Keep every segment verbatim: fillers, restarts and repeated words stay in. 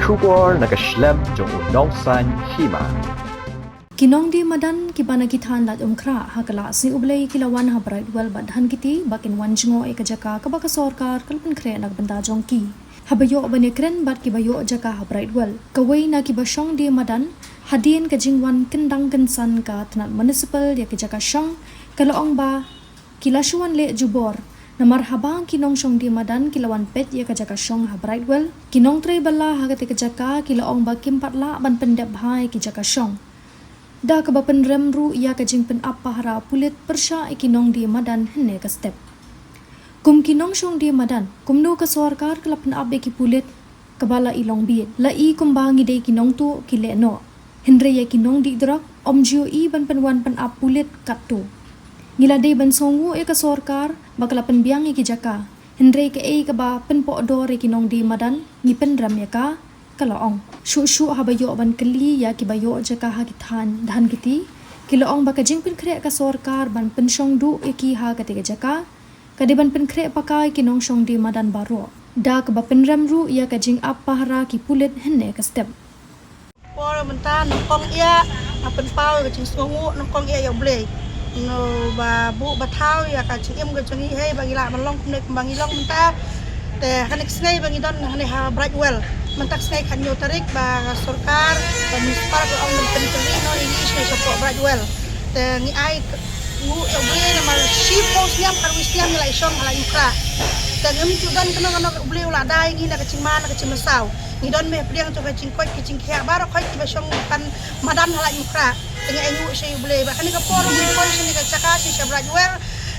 Khubor na ka shlem jong u Nongsaiñ Hima. Ki nongdie madan kiba na ki thaiñ Laitumkhrah ha ka Lahsngi U Blei ki la wan ha Brightwell bad Dhankheti ba kin wan jngoh ïa ka jaka kaba ka sorkar ka la pynkhreh na ka bynta jong ki. Haba ïoh ban ïakren bad kiba ïoh jaka ha Brightwell, kawei na kiba shong die madan, hadien ka jingwan kyndang kynsan ka tnat municipal ïa ka jaka shong, ka la ong ba ki la shu wan leh jubor. Namar haba ki nongshong die madan ki la wan peit ïa ka jaka shong ha Brightwell, ki nongtrei bylla ha katei ka jaka ki la ong ba kim pat lah ban pyndep bha ïa ki jaka shong. Da kaba pynrem ruh ïa ka jingpynap pahara pulit pyrshah ïa ki nongdie madan hynne ka step. Kum ki nongshong die madan, kumno ka sorkar ka la pynap ïa ki pulit, kaba la i long bieit, la i kumba ngi dei ki nongtuh ki leh noh. Hynrei ïa ki nongdih drok, ym ju i ban pynwan pynap pulit katto. Ngi la dei ban sngewnguh ïa ka sorkar ba ka la pynbiang ïa ki jaka. Hynrei kaei kaba pynpohdor ïa ki nongdie madan, ngi pynrem ïa ka, ka la ong. Shuh shuh haba ïoh ban kylli ïa kiba ïoh jaka ha ki thaiñ Dhankheti, ki la ong ba ka jingpynkhreh ka sorkar ban pynshong duh ïa ki ha katei ka jaka, ka dei ban pynkhreh paka ïa ki nongshong die madan baroh. Da kaba pynrem ruh ïa ka jingap pahara ki pulit hynne ka step. Por mynta nyngkong ïa, nga pynpaw ïa ka jingsngewnguh nyngkong ïa ïa U Blei. Naba buh ba thaw ïa ka jingim ka jong ngi hei ba ngi lah ban long kumne kumba ngi long mynta. Te kane ka sngi ba ngi don hangne ha Brightwell. Mynta ka sngi khathynñiew tarik ba ka sorkar, ba municipal ka ong ban pynkynriah noh ïa ngi sha sha pdeng Brightwell. Te ngi ai nguh ïa U Blei namar shiphew snem khatwei snem ngi la ïashong ha Laitumkhrah. Te ngim ju don kano kano, U Blei u la da ïa ngi na ka jingma na ka jingmynsaw. Ngi don beh pdiang jong ka jingkoit ka jingkhiah baroh khoit kiba shong ban madan ha Laitumkhrah. Te ngi ai nguh sha U Blei. Ba kane ka por ngi poi sha kane ka jaka sha sha Brightwell.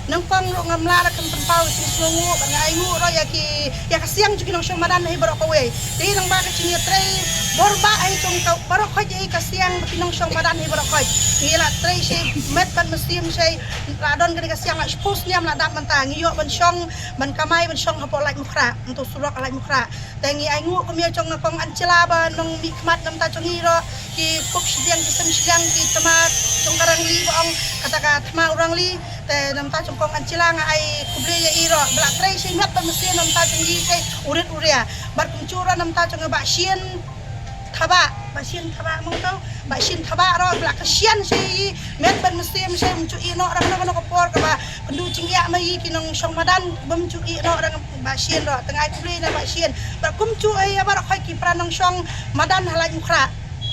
Nyngkong ruh ngam lah da kan pynpaw ka jingsngewnguh, ba nga ai nguh ruh ïa ki, ïa ka siang jong ki nongshong madan hi baroh kawei. Te nang ba ka jingïatrei bor ba ai jong ka baroh khoit ïa ka siang ba ki nongshong madan hi baroh khoit. Ngi la trei shi met bad mynsiem shi, la don kane ka siang la shiphew snem la dap mynta. Ngi ïoh ban shong, ban kamai, ban shong hapoh Laitumkhrah. Nto surok Laitumkhrah. Te ngi ai nguh kum ïa jong ka Kong Anchela ba nongmihkhmat namta jong ngi ruh, ki kup shiliang ki sem shiliang ki tama jong ka Rangli ba ong kata ka tama u Rangli. Te namta jong Kong Anchela nga ai khublei ïa i ruh ba la trei shi met bad mynsiem namta jong ngi te u rit u ria. Bad kumjuh ruh namta jong ka Bah Shin Thabah, Bah Shin Thabah mong to, Bah Shin Thabah ruh ba la kyrshan shi met bad mynsiem shi, ym ju ïeh noh ruh kano kano ka por kaba kynduh jingïa ma i ki nongshong madan, bym ju ïeh noh ruh Bah Shin ruh, te nga ai khublei na Bah Shin. Bad kumjuh ïa baroh khoit ki para nongshong madan ha Laitumkhrah.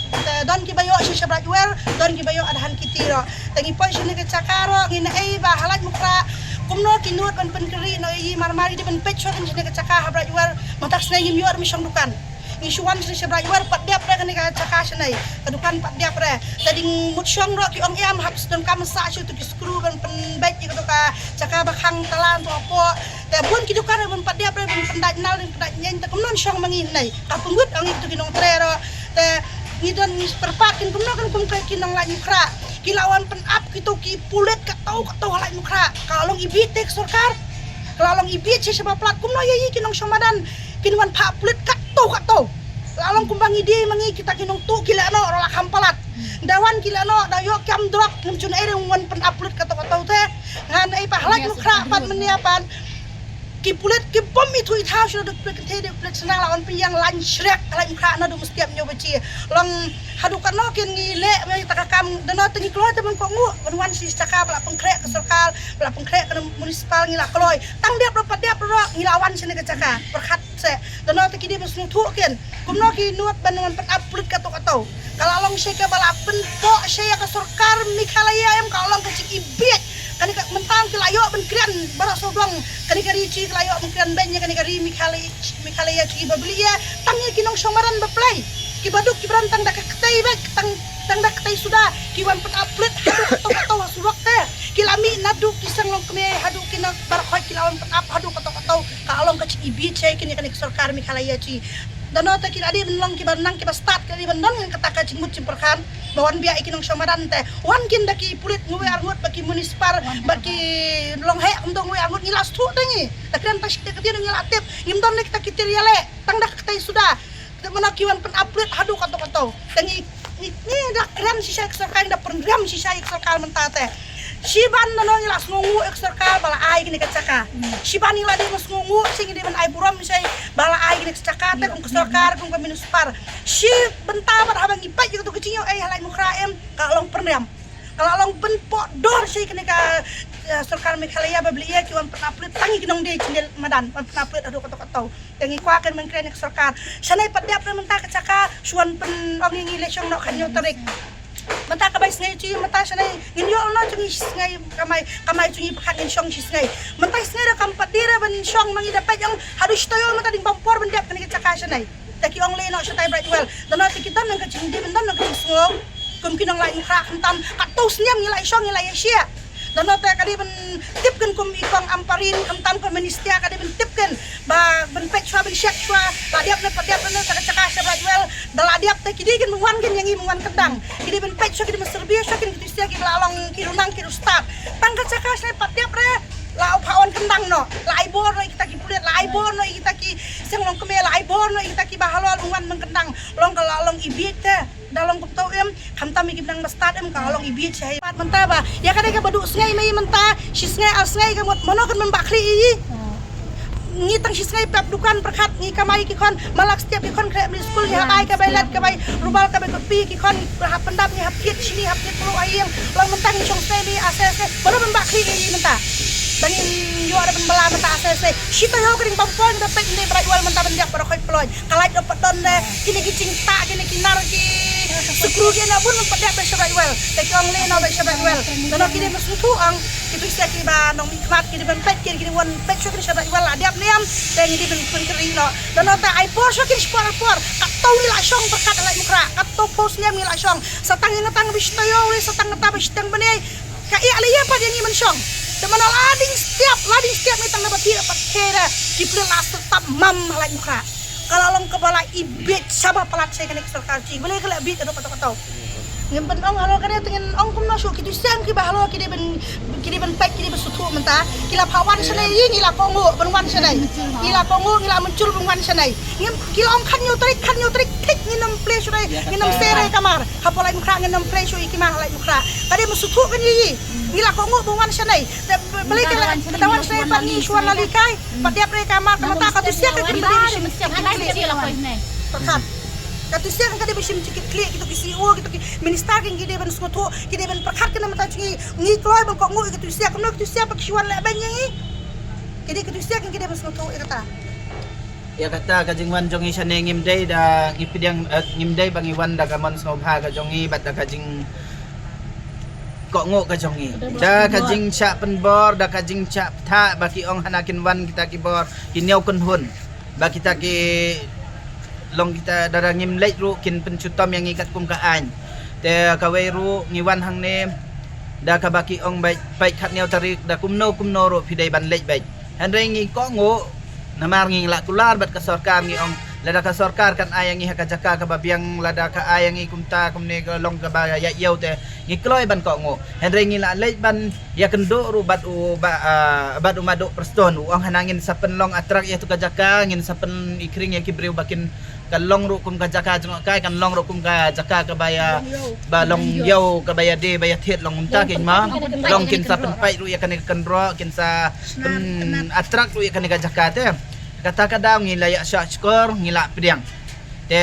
Te don kiba ïoh sha sha Brightwell, don kiba ïoh ha Dhankheti ruh. Te ngi poi sha kane ka jaka ruh, ngi na ei ba ha Laitumkhrah kumno ki nud ban pynkynriah noh ïa i, mar mar ngi dei ban peit shuwa kan sha kane ka jaka ha Brightwell, mynta ka sngi ngim ïoh ruh ban shong dukan. Ngi shu wan sha sha Brightwell pat dep re kane ka jaka sha ne, ka dukan pat dep re. Te dei mut shong ruh ki ong em hap sdon kam sa shu tu ki skru ban pynbeit ïa kato ka jaka ba khang tala nto hapoh. Te bun ki dukan ruh ban pat dep re, ban pyndait nal, ban pyndait ñieng, te kumno shong ma ngi ne. Ka pyngut ong ïa kitu ki nongtrei ruh. Te ngi don ngi pyrpat kin kumno kin kum ka ki nong Laitumkhrah. Ki la wan pynap kitu ki pulit katto katto ha Laitumkhrah. Ka long i bieit te ka sorkar. Ka la long i bieit shi shaba plat kumno ïa i ki nongshong madan. Kin wan phah pulit katto katto. La long kumba ngi dei ma ngi kita ki nongtuh ki leh noh ruh la kham palat. Da wan ki leh noh da ïoh kam drok ngam ju ei re wan pynap pulit katto katto te. Ngan ei pa ha Laitumkhrah pat mynne pat. Ki pulit ki bym ithuh ithaw shuh, da pulit kynthei da pulit shnong la wan pynïeng lain shrek ha Laitumkhrah naduh mynstep hynñiew baje. Long haduh katno kin ngi leh me ta ka kam, da no te ngi kloi te ban kohnguh ban wan sha jaka ba la pynkhreh ka sorkar, ba la pynkhreh ka municipal ngi la kloi. Tang dep ruh pat dep ruh ngi la wan sha kane ka jaka. Pyrkhat se da no te ki dei ban sngewthuh kin. Kumno ki nud ban wan pynap pulit katto katto. Ka la long shi kaba la pynpoh shi ïa ka sorkar Meghalaya em, ka la long ka jingibit. Kane ka mynta ki la ïoh ban kren baroh sawdong. Kane ka ri jong ngi ka la ïoh ban kren beiñ ïa kane ka ri Meghalaya, Meghalaya jong ngi ba bli ïa. Tang ïa ki nongshong madan ba blei. Ki baduk ki bran tang da ka kti beit, tang, tang da ka kti suda. Ki wan pynap pulit haduh katto katto ha surok te. Ki la mih naduh ki seng longkmie haduh ki na baroh khoit ki la wan pynap haduh katto katto. Ka la long ka jingibit shi kin ïa kane ka sorkar Meghalaya jong ngi. Da no te ki la dei ban long kiba nang kiba stad, ki la dei ban don ngan kata ka jingmut jingpyrkhat ba wan biang ïa ki nongshong madan te. Wan kin da ki pulit ngwei arngut ba ki municipal ba ki long heh kumto ngwei arngut, ngi la sngewthuh te ngi. Da kren ta shi te ka tiar ngi la tip. Ngim don ne kita ki tiar ïaleh. Tang da ka kti suda. Te mano ki wan pynap pulit haduh katto katto. Te ngi, ngi, ngi da kren shisha ïa ka sorkar, ngi da pynrem shisha ïa ka sorkar mynta te. Shiban nano ngi la sngewnguh ïa ka sorkar ba la ai kane ka jaka. Shiban ngi la dei ban sngewnguh, shi ngi dei ban ai burom shi ba la ai kane ka jaka te kum ka sorkar, kum ka municipal. Shi bynta bad haba ngi peit ïa kato ka jingïoh ei ha Laitumkhrah em, ka la long pynrem. Ka la long pynpoh dor shi kane ka, eh, sorkar Meghalaya ba bli ïa ki wan pynaplit tang ïa ki nongdie jingdie madan, wan pynaplit haduh kato kato. Te ngi kwah kan ban kren ïa ka sorkar. Shane pat dep re mynta ka jaka, shu wan pyn-ong ïa ngi leit shong noh khathynñiew tarik. Mynta ka bai sngi chi, mynta shane ngin ïoh noh jong ngi shi sngi, kamai, kamai jong ngi pyrkhat ngin shong shi sngi. Mynta shi sngi da kam pat dei re ban shong, ma ngi da peit ong haduh shi taïew mynta dang bam por ban dep kane ka jaka shane. Te ki ong leit noh shatai Brightwell. Da noh te ki don nang ka jingdie, ban don nang ka jingsngew. Kum ki nong Laitumkhrah khamtam, katto snem ngi la ïa shong, ngi la ïa shia. Da noh te ka dei ban tip kan kum i kong Ampareen, khamtam ka minister ka dei ban tip kan. Ba ban peit shuwa, ban check shuwa, la dep ne pat dep ne, ta ka jaka sha Brightwell, ba la dep te ki dei kan ban wan kan ïa ngi ban wan kyndang. Ki dei ban peit shuwa, ki dei ban survey shuwa kan, ki tu sha ki ba la long ki runang ki rustad. Tang ka jaka sha pat dep re, la u pha wan kyndang noh. La ai bor noh ïa kita ki pulit, la ai bor noh ïa kita ki seng longkmie, la ai bor noh ïa kita ki bahalor ban wan ban kyndang. Long ka la long i bieit te. Da long kumto em, khamtam ïa ki bneng ba stad em, ka long i bieit shai. Pat mynta ba ïa kane kaba duh sngi mei mynta, shi sngi ar sngi ka mut mano kan ban bah khlieh ïa i. Ngi tang shi sngi pep dukan pyrkhat, ngi kamai ki khon, ma la step ki khon khreh mih skul, ngi hap ai ka bai lad, ka bai rubal, ka bai kopi, ki khon hap pyndap, ngi hap thied shini, hap thied pylluh ha ïing. Long mynta ngi shong sngi mei ar sngi, mano ban bah khlieh ïa i mynta. Ba ngin ïoh da ban bylla mynta ar sngi. Shi taïew ka dang bam por, ngi da peit ne Brightwell mynta ban dep baroh khoit ploid. Ka lait da pat don de, kine ki jingtah, kine ki nar, ki skru, kine bun pat dep bad sha Brightwell. Te ki ong leit noh bad sha Brightwell. Nano kine ma sngewthuh ong, ki tu sha ki ba nongmihkhmat, kine ban peit, kine, kine wan peit shuwa kine sha Brightwell la dep ne em, te ngi dei ban pynkyrï noh. Nano te ai por shuwa kine shipor ar por, katto ngi la shong pyrkhat ha Laitumkhrah, katto phew snem ngi la shong. Sa tang ïa nga tang ba shi taïew, sa tang kata ba shiteng bnai. Ka ïa la ïa pat ïa ngi mynshong. Te mano la ding step, la ding step ngi tang da ba thied pat thied da. Ki pulit la step tap mam ha Laitumkhrah. Ka la long kaba la i bieit shaba palat shai kane ka sorkar jong ngi. Balei ka la bieit haduh kato kato. Ngim pynong halor kane te ngin ong kumno shuh, ki tu sha ki ba halor ki dei ban, ki dei ban peit, ki dei ban sngewthuh mynta. Ki la pha wan shane ïa ngi la kohnguh ban wan shane. Ngi la kohnguh, ngi la mynjur ban wan shane. Ngim, ki la ong khathynñiew tarik, khathynñiew tarik thik ngin ym plie shuh re, ngin ym sei re kamar. Hapoh Laitumkhrah ngin ym plie shuh ïa ki mar ha Laitumkhrah. Ka dei ban sngewthuh kan ïa ngi. Ngi la kohnguh ban wan shane. Te balei ka la, ka da wan shane pat ngi shu wan la likai. Pat dep re kamar, ka mynta ka tu sha ka, ka dei ban shim jingkitkhlieh. Pyrkhat. Ka tu sha ka, ka dei ban shim jingkitkhlieh, kito ki C E O, kito ki minister ki dei ban sngewthuh, ki dei ban pyrkhat kan na mynta jong ngi, ngi kloi ban kohnguh ïa ka tu sha, kumno ka tu sha pat ki shu wan lehbeiñ ïa ngi. Ki dei ka tu sha ki dei ban sngewthuh ïa kata. Ïa kata ka jingwan jong ngi shane ngim dei da ngi pdiang, eh, ngim dei ba ngi wan da ka mon sngewbha ka jong ngi bad da ka jingkohnguh ka jong ngi. Da ka jingshah pynbor, da ka jingshah pynthah ba ki ong hana kin wan kita ki bor, ki ñiew kynhun. Ba kita ki long kita da, da ngim leit ruh kin pynshitom ïa ngi katkum ka aiñ. Te kawei ruh ngi wan hangne da kaba ki ong beit peit khatñiew tarik da kumno kumno ruh phi dei ban leit beit. Hynrei ngi kohnguh, namar ngi la kular bad ka sorkar, ngi ong lada ka sorkar kan ai ïa ngi ha ka jaka kaba biang, lada ka ai ïa ngi kumta kumne ka long kaba ïa ïew te ngi kloi ban kohnguh. Hynrei ngi la leit ban ïakynduh ruh bad u ba, ah, bad u Maduh Prestone, u ong hana ngin sa pynlong attract ïa tu ka jaka, ngin sa pyn-i khring ïa ki briew ba kin, kan long ruh kum ka jaka jngohkai, kan long ruh kum ka jaka kaba ïa, ba long ïew, kaba ïadei ba ïathied long kumta kein ma. Long kin sa pynpait ruh ïa kane ka kynroh, kin sa pyn-attract ruh ïa kane ka jaka te. Kata ka daw ngi la ïa shah shkor, ngi la pdiang. Te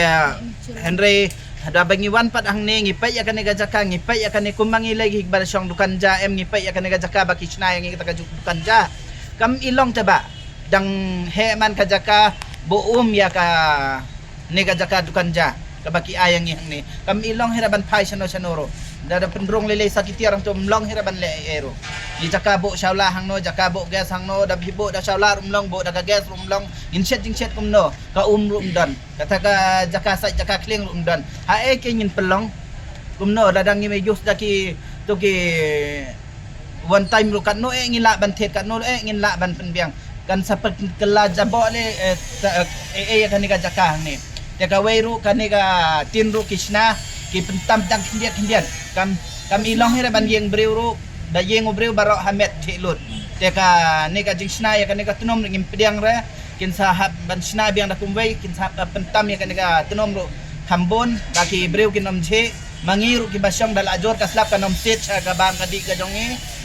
hynrei haba ngi wan pat hangne ngi peit ïa kane ka jaka, ngi peit ïa kane kumba ngi leit hi ba la shong dukan ja em, ngi peit ïa kane ka jaka ba ki shna ïa ngi kata ka ju-, dukan ja. Kam i long te ba dang heh man ka jaka ba um ïa kane ka jaka dukan ja kaba ki ai ïa ngi hangne. Kam i long hi ra ban phai shano shano ruh. Da, da pynrung lei lei sa ki tiar hangto, ym long hi ra ban leh ei ei ruh. Ngi jaka buh shawla hangno, jaka buh gas hangno, da phi buh da shawla ruh ym long, buh da ka gas ruh ym long. Ngin shet jingshet kumno, ka um ruh ym don. Kata ka jaka sait, jaka khlieng ruh ym don. Haei kein ngin pynlong? Kumno lada ngim use da ki, to ki one time ruh, katno eh ngin lah ban thied, katno eh ngin lah ban pynbiang. Kan sa pynkylla jaboh leh, eh, ta, eh, eh, eh, kane ka jaka hangne. Te kawei ruh kane ka tin ruh ki shna, ki pyntam tang khyndiat khyndiat. Kam, kam i long hi re ban ïeng briew ruh, da ïeng u briew baroh ha met thik lut. Te kane ka jingshna ïa kane ka tnum ruh ngim pdiang re, kin sa hap ban shna biang da kumwei, kin sa hap ban pyntam ïa kane ka tnum ruh kham bun, ba ki briew kin ym jhieh, ma ngi ruh kiba shong da la jur ka slap kan ym siat sha ka bam ka dih ka jong ngi.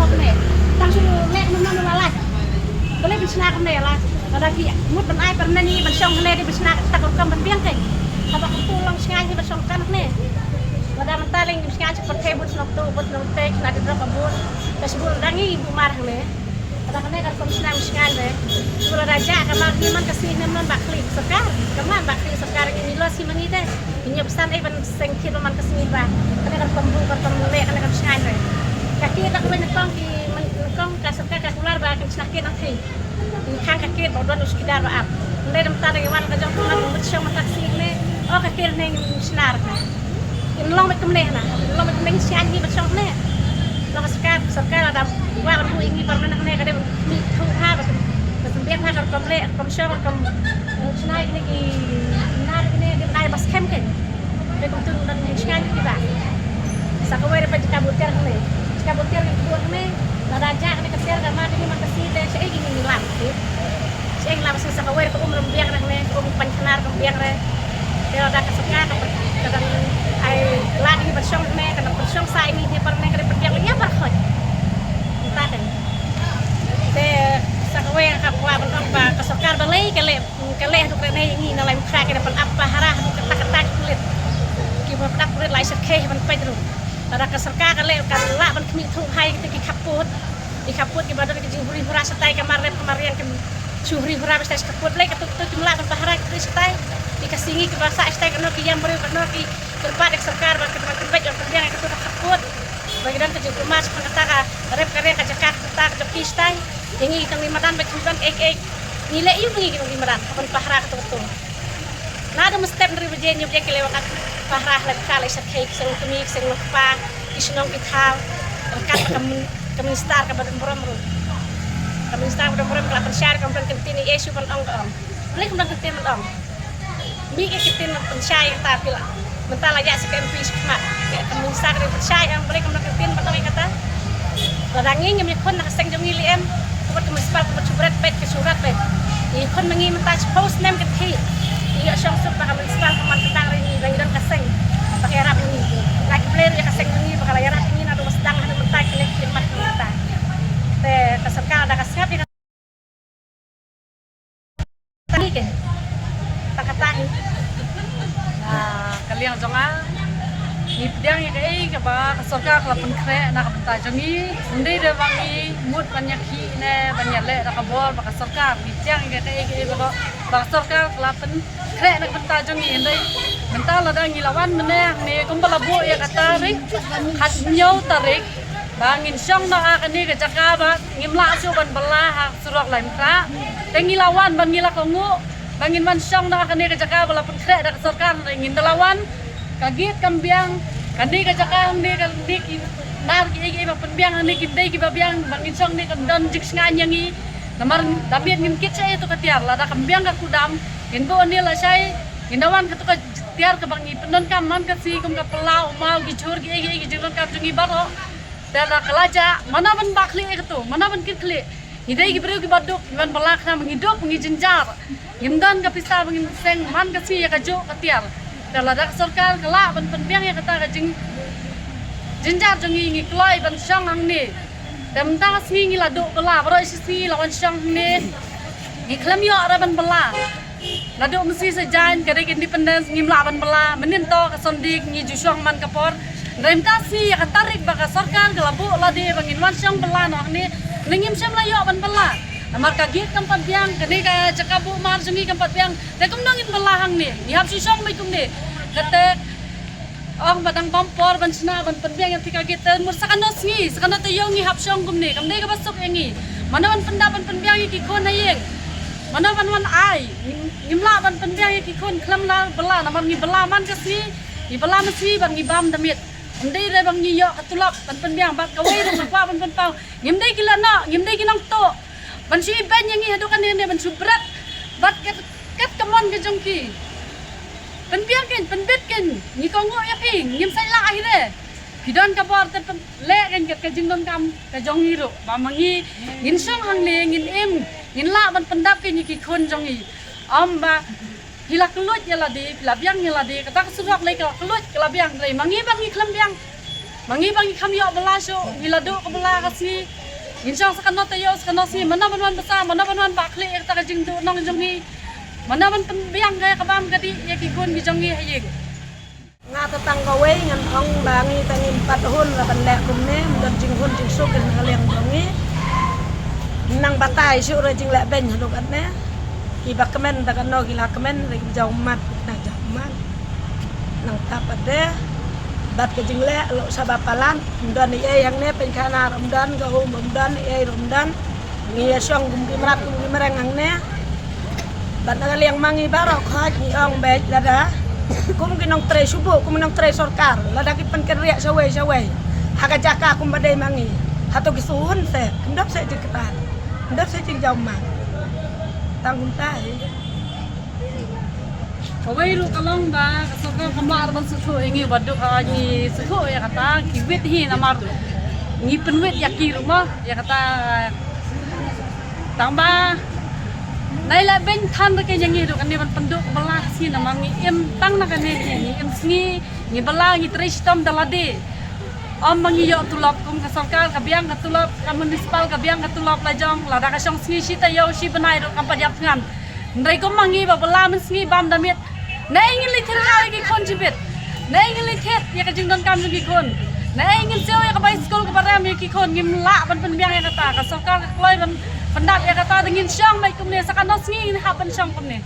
mo kumne. Tang shu leh kumno kumno la lait. Balei ban shna kumne la. Lada ki mut ban ai permanent ïa ngi ban shong hangne dei ban shna kata ka rukom ban biang kein. Haba kumtu long shngain hi ban shong kan hangne. Lada mynta leng ngi shngain sha pyrthei bun shnong tu bun shnong te khnang dei drok ka bun. Ka shibun dang ngi bu mar hangne. Lada kane ka rukom shna ngi shngain re. Shu lada jah ka mar ngi man ka sngi ne man ba khlieh sorkar. Ka man ba khlieh sorkar ngi ni los hi ma ngi te. Ngi ñiuh psan ei ban seng thied ba man ka sngi ba. Kane ka rukom bu ka rukom leh kane ka shngain re. Ka kit da kawei nyngkong ki man nyngkong ka sorkar ka kular ba kan shna kit nang thei. Ngi khang ka kit ba u don u chowkidar ba ap. Ym dei da mynta da ngi wan ka jong ka mat mut shong mynta ka sngi ne. O ka kit ne ngi shna re ka. Kin long beit kumne na. Kin long beit kumne ngi shngain ngi ba shong ne. Long ka sorkar, sorkar lada kwah ban buh ïa ngi permanent hangne ka dei ban mih thuh ha ba kan, ba kan biang ha ka rukom leh, rukom shong, rukom shna ïa kine ki nar kine dei ban ai ba skhem kein. Dei kumtu ngi don ngi shngain kiba. Sa kawei re peit jaka butiar hangne. Jaka butiar ngi buh hangne. Lada jah kane ka tiar ka mar kane mar ka sngi te shaei ngi ngi lam. Shaei ngi lam sa kawei re ka um rem biang re hangne, ka um panknar ka biang re. Te lada ka sorkar ka, ka dang ai lad ïa ngi ban shong hangne, ka dang pynshong sa ïa ngi hangne par hangne ka dei pynbiang ïa par khot. Mynta te. Te sa kawei ka kwah ban ong ba ka sorkar balei ka leh, ka leh haduh kane ïa ngi na lai Mawkhrah ki da pynap pahara haduh katta katta ki pulit. Ki ba pynap pulit lai shyrkhei ban peit ruh. Lada ka sorkar ka leh ka lah ban khmih thuh ha ïa kita ki khappud. Ki khappud kiba don ki jinghuri hura shatai ka mar rep ka mar riang ki shu huri hura ba shatai sha khappud. Balei katu katu kim lah ban pahara kita shatai. Ïa ka sngi kiba sah shatai kano ki ïam briew kano ki kyrpad ïa ka sorkar ba kin ban pynbeit ban pynbiang ïa katu ka khappud. Ba ki don ka jingkulmar shaphang kata ka rep ka riang ka jaka kata ka jong ki shatai. Ïa ngi ki nongri madan ba kim don kaei kaei. Ngi leh aïu ba ngi ki nongri madan ban pahara katu katu. Naduh mynstep hynriew baje hynñiew baje ki leit wad pahara ha lait kha lait shyrkhei ki seng kmie ki seng nongkpa ki shnong ki thaw. Ryngkat ka min-, ka minister kaba don burom ruh. Ka minister kaba don burom ka la pynshai ka ym don kyntien ei ei shuh ban ong ka ong. Balei kam don kyntien ban ong? Mih ka kyntien ban pynshai kata phi la. Mynta la ïaid sa ka M P sha khmat. Ka minister ka dei pynshai ong balei kam don kyntien ban ong ïa kata. Lada ngi ngim ïakhun na ka seng jong ngi lei em. Ka mut ka municipal ka mut shu bret beit ka shu rat beit. Ïakhun ma ngi mynta shiphew snem ka dei. Ngi ïoh shong suk ba ka municipal ka man ka dang ri ngi ba ngi don ka seng. Ba ka ïarap ïa ngi. Nga khublei ruh ïa ka seng jong ngi ba ka la ïarap ïa ngi naduh ba sdang haduh mynta ki leh khlieh mat ka mynta. Biang jong nga, ngi pdiang ïa kaei kaba ka sorkar ka la pynkhreh na ka bynta jong ngi. Ym dei da ba ngi mut ban ïakhih ne ban ïaleh da ka bor ba ka sorkar. Ngi pdiang ïa kaei kaei ba ka, ba ka sorkar ka la pynkhreh na ka bynta jong ngi. Ym dei mynta lada ngi la wan mynne hangne kumba la buh ïa ka tarik, khathynñiew tarik, ba ngin shong noh ha kane ka jaka ba ngim lah shuh ban bylla ha surok Laitumkhrah. Te ngi la wan ban ngi la kohnguh ba ngin wan shong noh ha kane ka jaka ba la pynkhreh da ka sorkar, ngin da la wan. Ka gate kam biang, kane ka jaka hangne, kane ki nar kiei kiei ba pynbiang hangne kim dei kiba biang, ba ngin shong ne kam don jingshngaiñ ïa ngi. Namar da miet ngim kit shaei kato ka tiar, lada kam biang ka kudam, ngin buh hangne lashai, ngin da wan kato ka tiar kaba ngi pyndonkam man ka sngi kum ka phyllaw, u maw, ki jhur, kiei kiei ki jingdonkam jong ngi baroh. Te lada ka la jah, mano ban bah khlieh ïa kato, mano ban kit khlieh. Ngi dei ki briew kiba duk, ngi wan bylla khnang ba ngi duk, ba ngi jynjar. Ngim don ka pisa ba ngin seng man ka sngi ïa kajuh ka tiar. Te lada ka sorkar ka lah ban pynbiang ïa kata ka jing, jynjar jong ngi, ngi kloi ban shong hangne. Te mynta ka sngi ngi la duh bylla, baroh shi sngi la wan shong hangne. Ngi khlem ïoh ruh ban bylla. Naduh mynstep sa jan ka dei ka independence ngim lah ban bylla, mynnin to ka Sunday ngi ju shong man ka por. Hynrei mynta sngi ïa ka tarik ba ka sorkar ka la buh lade ba ngin wan shong bylla noh hangne, ne ngim shym la ïoh ban bylla. Namar ka gate kam pat biang, kane ka jaka buh mar jong ngi kam pat biang. Te kumno ngin bylla hangne? Ngi hap shu shong beit kumne. Kata ong ba dang bam por ban shna ban pynbiang ïa ka gate, te mut sa kano sngi, sa kano taïew ngi hap shong kumne, kam dei kaba suk ïa ngi. Mano ban pyndap ban pynbiang ïa ki khun ha ïing? Mano ban wan ai? Ngim, ngim lah ban pynbiang ïa ki khun khlem la bylla, namar ngi bylla man ka sngi, ngi bylla man sngi bad ngi bam da miet. Ym dei re ba ngi ïoh ka tulop ban pynbiang, bad kawei ruh nga kwah ban pynpaw, ngim dei ki lehnoh, ngim dei ki nongtuh ban shu ibeiñ ïa ngi haduh kane ne ban shu bret bad kat, kat ka mon ka jong ki. Pynbiang kein, pynbit kein, ngi kohnguh ïa phi, ngim sait lah hi re. Phi don ka bor te pyn, leh kein kat ka jingdonkam ka jong ngi ruh, ba ma ngi ngin shong hangne, ngin im, ngin lah ban pyndap kein ïa ki khun jong ngi. Ym ba phi la kylluid ïa lade, phi la biang ïa lade, kata ka surok lei ka la kylluid ka la biang, hynrei ma ngi ba ngi khlem biang. Ma ngi ba ngi khlem ïoh bylla shuh, ngi la duh ka bylla ka sngi. Ngin shong sa kano taïew sa kano sngi, mano ban wan bsa, mano ban wan bah khlieh ïa kata ka jingduhnong jong ngi. Mano ban pynbiang ka ïa ka bam ka dih ïa ki khun ki jong ngi ha ïing. Nga te tang kawei ngan ong ba ngi te ngim pat hun la ban leh kumne, ym don jinghun jingsuk ha ka liang jong ngi. Nang batai shuh re jingleh beiñ haduh katne. Kiba kmen te kano ki la kmen, re kiba jaw mat, na jaw mat. Nangta pat de, bad ka jingleh, lok sha ba palat, ym don ei ei hangne, pynkhana ruh ym don, ka um ym don, ei ei ruh ym don. Ngi ïa shong kum ki mrad, kum ki mreng hangne. Bad na ka liang ma ngi baroh khoit ngi ong beit lada kum ki nongtrei shuh buh, kum ki nongtrei sorkar, lada ki pynkynriah shawei shawei ha ka jaka kumba dei ma ngi, hato ki shu hun se? Kim dap se jingkyrpad, kim dap se jingjaw mat. Tang kumta hi. Kawei ruh ka long ba ka sorkar kam lah ban sngewthuh ïa ngi, ba duk ha ngi sngewthuh ïa kata, ki wit hi namar ngi pynwit ïa ki ruh mo ïa kata. Tang ba nai la beiñ than re kein ïa ngi ruh kane ban pynduh ka bylla sngi, namar ngi im tang na kane hi, ngi im sngi, ngi bylla, ngi trei shitom da lade. Ym ma ngi ïoh tulop, kum ka sorkar ka biang ka tulop, ka municipal ka biang ka tulop la jong, lada ka shong sngi shi taïew shi bnai ruh kam pat ïap thngan. Hynrei kum ma ngi ba bylla mynsngi bam da miet. Naei ngin leit thied khaw ïa ki khun jingpit? Naei ngin leit thied ïa ka jingdonkam jong ki khun? Naei ngin siew ïa ka bai skul kaba rem ïa ki khun? Ngim lah ban pynbiang ïa kata, ka sorkar ka kloi ban pyndap ïa kata, da ngin shong beit kumne, sa kano sngi ngin hap ban shong kumne.